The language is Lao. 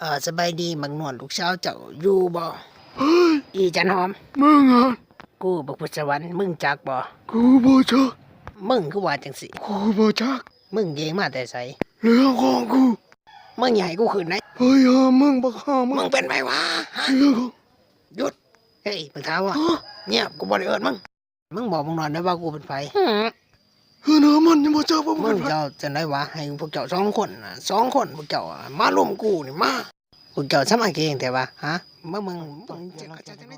ເອີ ສະບາຍດີບັກນວນ ລູກສາວເຈົ້າຢູ່ບໍ່? ເຮີ້ຍ ອີຈັນຫອມ ມຶງຫັ້ນ ກູບັກພຸດສະຫວັນ ມຶງຈັກບໍ່? ກູບໍ່ຈັກ. ມຶງຄືວ່າຈັ່ງຊີ້? ກູບໍ່ຈັກ. ມຶງເກງມາແຕ່ໃສ? ເລື່ອງຂອງກູ. ມຶງຢ່າໃຫ້ກູຂຶ້ນໄດ໋. ເຮີ້ຍ ຫາມຶງ ບັກຫາມຶງ. ມຶງເປັນໃຜວະ? ຮະ? ເລື່ອງຂອງ ຢຸດ. ເຮີ້ຍ ບັກທ້າວ ຮະ? ງຽບ ກູບໍ່ໄດ້ເອີ້ນມຶງ. ມຶງບອກບັກນວນໄດ້ວ່າກູເປັນໃຜ? ຫື ເອີ້ນຫາມັນຍັງບໍ່ຈັກວ່າມຶງເປັນໃຜ. ເຈົ້າຈັ່ງໃດວະ? ໃຫ້ພວກເຈົ້າສອງຄົນນະ ສອງຄົນພວກເຈົ້າອະ ມາລຸມກູນີ້ມາ. ພວກເຈົ້າສາມາດເກັ່ງແທ້ວະ? ຫະ? ມາເບິ່ງ ເບິ່ງຈັກເຈົ້າຈັ່ງໃດ.